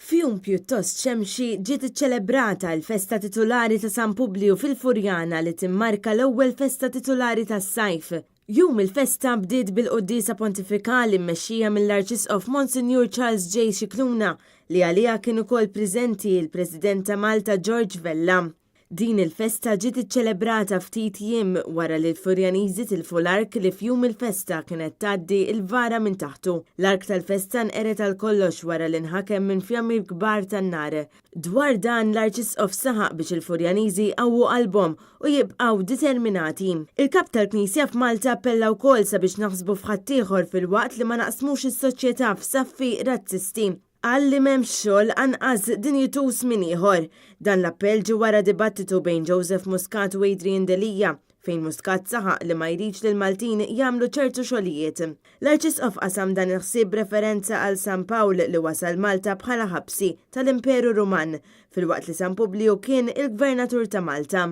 F'jum pjuttost xemxi ġiet iċċelebrata l-festa titulari ta' San Publiju fil-Furjana li timmarka l-ewwel festa titulari tas-sajf. Jum il-festa bdiet bil-quddiesa pontifikali mmexxija mill-Arċisqof Monsinjur Charles J. Scicluna li għaliha kien ukoll preżenti l-President ta' Malta George Vella. Din il-festa ġiet iċċelebrata ftit jiem wara li l-Furjaniżi tilfu l-ark li f'jum il-festa kienet tgħaddi l-vara minn taħtu. L-ark tal-festa nqered għal kollox wara li nħakem minn fjammi kbar tan-nar. Dwar dan l-Arċisqof saħaq biex il-Furjaniżi jqawwu qalbhom u jibqgħu determinati. Il-Kap tal-Knisja f'Malta appella wkoll sabiex naħsbu f'ħaddieħor filwaqt li ma naqsmux is-soċjetà f'saffi razzisti. Qal li m'hemmx xogħol anqas dinjituż minn ieħor. Dan l-appell ġie wara dibattitu bejn Joseph Muscat u Adrian Delia, fejn Muscat saħaq li ma jridx li l-Maltin jagħmlu ċertu xogħlijiet. L-Arċisqof qasam dan il-ħsieb b'referenza għal San Pawl li wasal Malta bħala ħabsi tal-Imperu Ruman, filwaqt li San Publiju kien il-Gvernatur ta' Malta.